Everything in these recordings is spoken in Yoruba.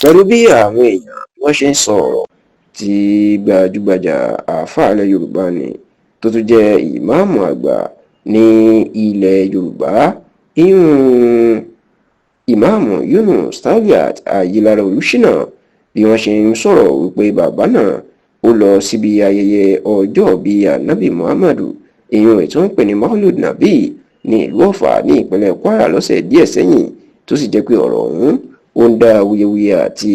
Pẹ̀lú bí àwọn èèyàn wọ́n ṣe ń sọ ọ̀rọ̀ tí gbajúgbajà àáfàá ilẹ̀ Yorùbá ni tó tún jẹ́ ìmáàmù àgbà ní ilẹ̀ Yorùbá, ìyún Ìmáàmù Yunus Taliat Ayilara Olùṣínà, bí wọ́n ṣe ń sọ̀rọ̀ wípé bàbá náà ó lọ síbi ayẹyẹ ọjọ́ bíi Anabi Muhammadu, ìyún ètò ń pè ní Maulud Nabi ní ìlú Ọ̀fà ní ìpínlẹ̀ Kwara lọ́sẹ̀ díẹ̀ sẹ́yìn, tó sì jẹ́ pé ọ̀rọ̀ ọ̀hún ó ń dá awuyewuye àti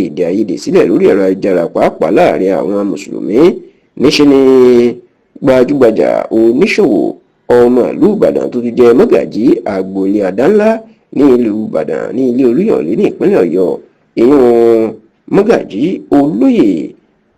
èdè àìyedè sílẹ̀ lórí ẹ̀rọ ayélujára, pàápàá láàrin àwọn mùsùlùmí. Níṣẹ́ ni gbajúgbajà oníṣòwò ọmọ ìlú Ìbàdàn tó tún jẹ́ mọ́gàjí agboolé Àdánlá ní ìlú Ìbàdàn ní ilé Olúyọ̀lé ní ìpínlẹ̀ Ọ̀yọ́, ìyún mọ́gàjí olóyè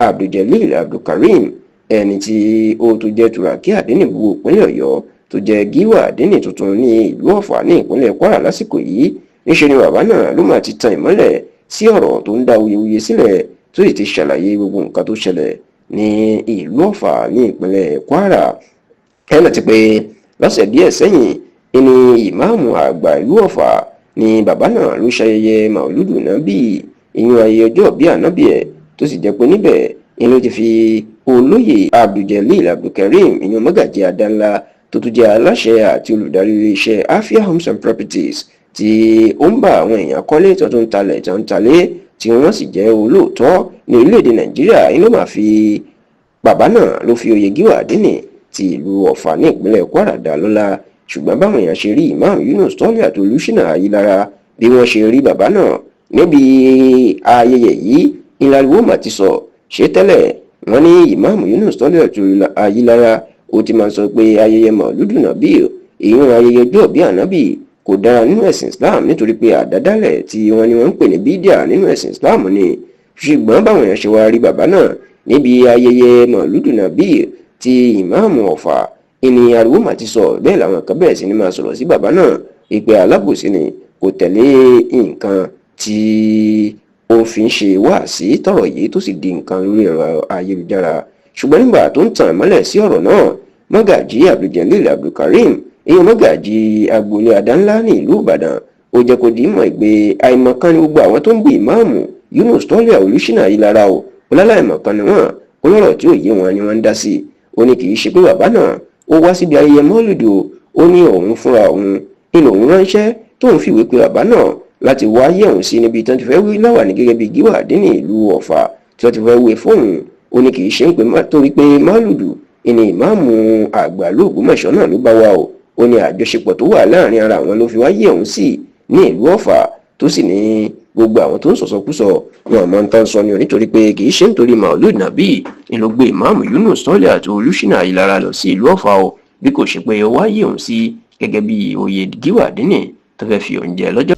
Abduljalil Abdulkareem, ẹni tí ó tún jẹ́ Turaki Àdínì gbogbo ìpínlẹ̀ Ọ̀yọ́, tó jẹ́ Gíwà Àdínì tuntun ní ìlú Ọ̀fà ní ìpínlẹ̀ Kwara lásìkò yìí. Níṣẹ́ ni bàbá náà ló máa ti tan ìmọ́lẹ̀ sí ọ̀rọ̀ tó ń dá awuyewuye sílẹ̀, tó sì ti ṣàlàyé gbogbo nǹkan tó ṣẹlẹ̀ ní ìlú Ọ̀fà ní ìpínlẹ̀ Kwara. Ẹnà ti pé lọ́sẹ̀ díẹ̀ sẹ́yìn ìní ìmáàmù àgbà ìlú Ọ̀fà ni bàbá náà ló ṣayẹyẹ Màlúdù Nábì, ìyún ayẹyẹ ọjọ́ bíi ànábì ẹ̀, tó sì jẹ́ pé níbẹ̀ ni ló ti fi olóyè Abduljalil Abdulkareem, ìyún mọ́gàjí Adánlá tó tún jẹ́ aláṣẹ àti olùdarí iléeṣẹ́ Afia Homes and Properties, tí ó ń bá àwọn èèyàn kọ́lé tó tún talẹ̀ tó ń talé, tí wọ́n sì jẹ́ olóòótọ́ ní orílẹ̀-èdè Nàìjíríà, inú máa fi bàbá náà ló fi oyè Gíwà Àdínì ti ìlú Ọ̀fà ní ìpínlẹ̀ Kwara dá lọ́lá. Ṣùgbọ́n báwọn èèyàn ṣe rí Imam Yunus Tọ́lẹ̀ àti Olùṣínà Ayílára, bí wọ́n ṣe rí bàbá náà níbi ayẹyẹ yìí, ìlàlúwò mà ti sọ ṣé tẹ́lẹ̀. Wọ́n ní Imam Yunus Tọ́lẹ̀ àti Ayílára ó ti máa sọ pé ayẹyẹ Mọ̀lúdù Nàbí, ìyún ayẹyẹ ọjọ́ bíi ànábì, kò dára nínú ẹ̀sìn Islam, nítorí pé àdádálẹ̀ tí wọ́n ní wọ́n ń pè ní bídíà nínú ẹ̀sìn Islam ni. Ṣùgbọ́n báwọn èèyàn ṣe wá rí bàbá náà níbi ayẹyẹ Mọ̀lúdù Nàbí ti ìmáàmù Ọ̀fà, ìní ariwo mà ti sọ. Bẹ́ẹ̀ làwọn kan bẹ̀rẹ̀ sí ni máa sọ̀rọ̀ sí bàbá náà ìpè alábòsí ni, kò tẹ̀lé nǹkan tí ó fi ń ṣe wáàsí tọ̀rọ̀ yìí, tó sì di nǹkan lórí ẹ̀rọ ayélujára. Ṣùgbọ́n nígbà tó ń tàn mọ́lẹ̀ sí ọ̀rọ̀ náà, mọ́gàjí Abduljalil Abdulkareem, ìyẹn mọ́gàjí agboolé Adánlá ní ìlú Ìbàdàn, ó jẹ́ kó di mọ̀ ìgbé àìmọ̀kan ní gbogbo àwọn tó ń bu ìmáàmù Yunus Tọ́lẹ̀ Olùṣínà Ayílára o. Ọláláìmọ̀kan ni wọ́n, olórọ̀ tí ò yé wọn ni wọ́n ń dá sí. Ó ní kì í ṣe pé bàbá náà ó wá síbi ayẹyẹ mọ́lùdù. Ó ní òun fúnra òun ní lòun ránṣẹ́ tóun fìwé pé bàbá náà láti wá yẹ̀ òun sí níbi tí wọ́n ti fẹ́ wí láwàní gẹ́gẹ́ bí Gíwà Àdínì ìlú Ọ̀fà tí wọ́n ti fẹ́ wé fóun. Ó ní kì í ṣe ń pè torí pé mọ́lùdù ìní ìmáàmù àgbà l'Ógbómọ̀ṣọ́ náà ló bá wa o. Ó ní àjọṣepọ̀ tó wà láàrin ara àwọn ló fi wá yẹ̀ òun sí ní ìlú Ọ̀fà, tó sì ní gbogbo àwọn tó ń sọ̀sọkúsọ wọn àmọ́ ń tán sọ ni o, nítorí pé kì í ṣe nítorí Maulud Nabi ni ló gbé ìmáàmù Yunus Tọ́lẹ̀ àti Olùṣínà Ayílára lọ sí ìlú Ọ̀fà o, bí kò ṣe pé ó wá yẹ̀ òun sí gẹ́gẹ́ bí oyè Gíwà Àdínì tó fẹ́ fi òun jẹ lọ́jọ́.